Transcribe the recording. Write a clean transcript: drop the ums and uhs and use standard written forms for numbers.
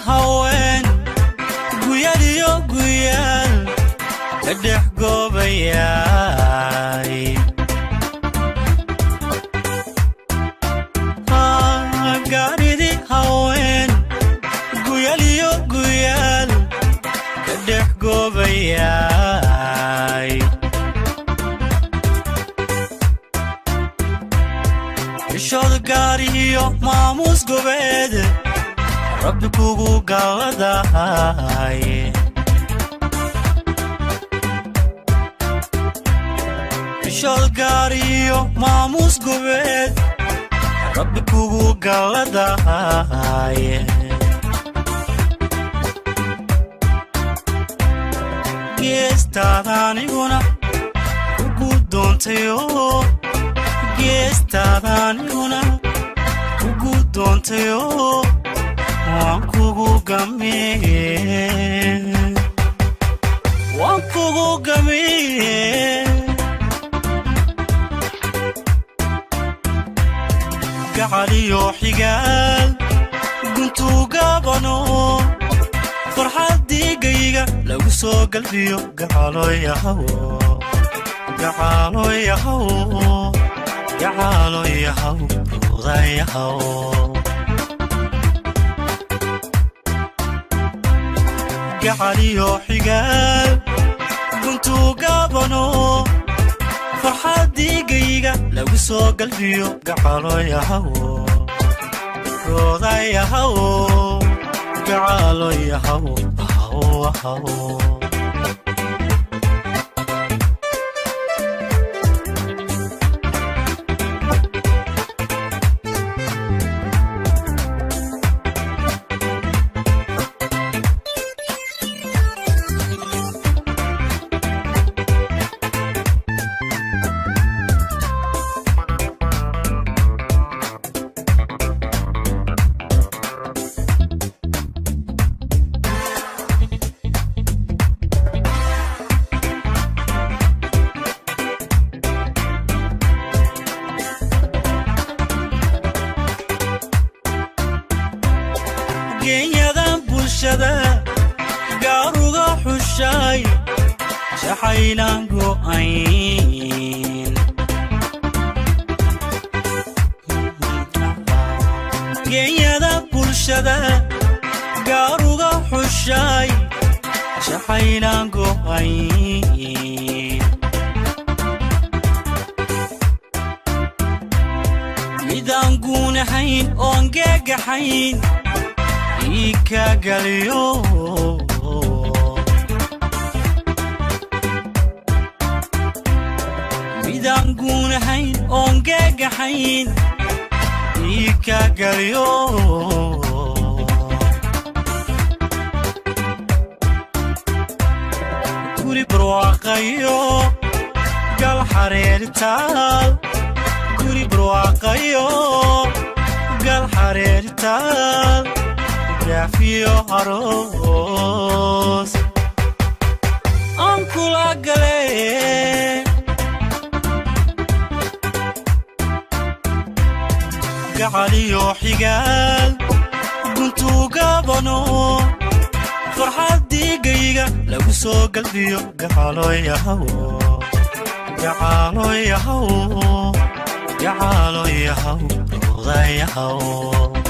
Haween guyaliyo guyaal ka dhex goobayay. Gaaridi haween guyaliyo guyaal ka dhex goobayay. Ishood gaariyo maamuus gobeed Rabbi kugu galladahay. Ishood gaariyo maamuus gobeed Rabbi kugu galladahay. Geestaada aniguna kugu doontayo, geestaada aniguna kugu doontayo, waan kugu gamee, waan kugu gamee. Gacaliyo xigaal guntuu gaabano farxaddiigayga lagu soo galbiyo. Gacaloyahawo, gacaloyahawo, gacaloyahaw, ruudayahaw. Gacaliyo xigaal guntuu gaabano farxaddiigayga lagu soo galbiyo. Gacaloyahawo, roodayahawo, gacaloyahaw, haw haw. Geenyadan bulshada gaaruga xushay jaxaylaan go'ayn. Geenyada bulshada gaaruga xushay jaxaylaan go'ayn. Midaan guunahayn oon geegaxayn ii kaagaliyo, midaan guunahayn oon geegaxayn ii kaagaliyo. Guri barwaaqayo gal xareeritaal, guri barwaaqayo gal xareeritaal, gaafiyo aroos aan kula gale. Gacaliyo xigaal guntuu gaabano farxaddiigayga lagu soo galbiyo. Gacaloyahawo, gacaloyahawo, gacaloyahaw, ruudayahaw.